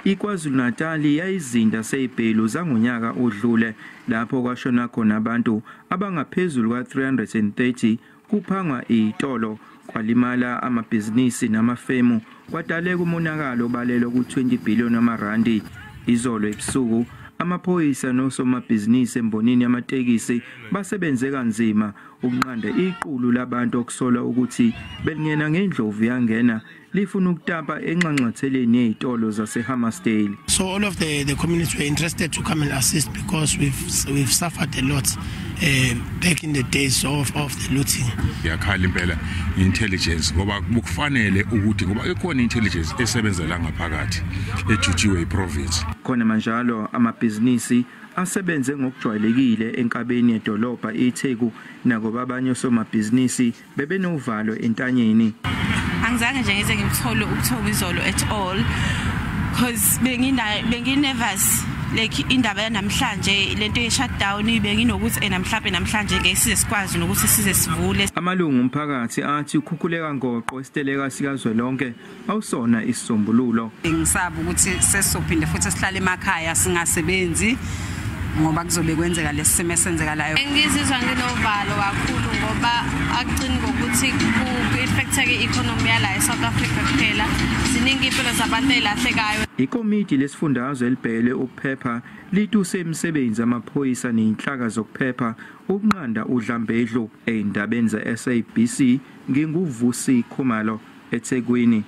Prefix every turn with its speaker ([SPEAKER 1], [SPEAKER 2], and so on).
[SPEAKER 1] iKwaZulu-Natal yayizinda seyibhelu zangonyaka odlule lapho kwashona khona abantu abangaphezulu kwa-330 kuphangwa izitolo, kwalimala amabhizinisi namafemu, kwadaleka umonakalo obalelwa ku-20 billion amarandi. Izolo ebusuku amaphoyisa nosomabhizinisi embonini yamatekisi basebenze kanzima ukunqanda iqulu labantu okusolwa ukuthi belingena ngendlovu yangena lifuna ukutapa enxanxatheleni yezitolo zaseHammarsdale.
[SPEAKER 2] So all of the communities were interested to come and assist because we've suffered a lot back in the days of the looting.
[SPEAKER 3] Yakhala impela intelligence ngoba kufanele ukuthi ngoba ikhona intelligence esebenza la ngaphakathi ejutshiwe iprovince.
[SPEAKER 1] Khona manjalo amabhizinisi asebenze ngokujwayelekile enkabeni yedolobha iTheku nakuba abanye osomabhizinisi bebenovalo entanyeni.
[SPEAKER 4] Angizange nje ngize ngimthole ubuthongo izolo at all because bengi nervous like indaba yanamhlanje, lento ye shutdown, benginokuthi ena mhlawumbe namhlanje ngeke size sikwazi nokuthi size sivule.
[SPEAKER 1] Amalungu omphakathi athi ukhukhuleka ngoqo isiteleka sikazwelonke awusona isisombululo.
[SPEAKER 5] Ngisaba ukuthi sesizophinde futhi sihlale emakhaya singasebenzi ngoba kuzobe kwenzeka lesimo esenzekalayo.
[SPEAKER 6] Ngizizwa nginovalo kakhulu ngoba akugcini ngokuthi ku-affecteke i-economy yala e-South Africa kuphela, ziningi impilo zabantu ey'lahlekayo.
[SPEAKER 1] Ikomiti lesifundazwe elibhekele ukuphepha lituse imisebenzi amaphoyisa nezinhlaka zokuphepha ukunqanda udlambedlu. Ey'ndabeni ze-SABC, nginguVusi Khumalo, eThekwini.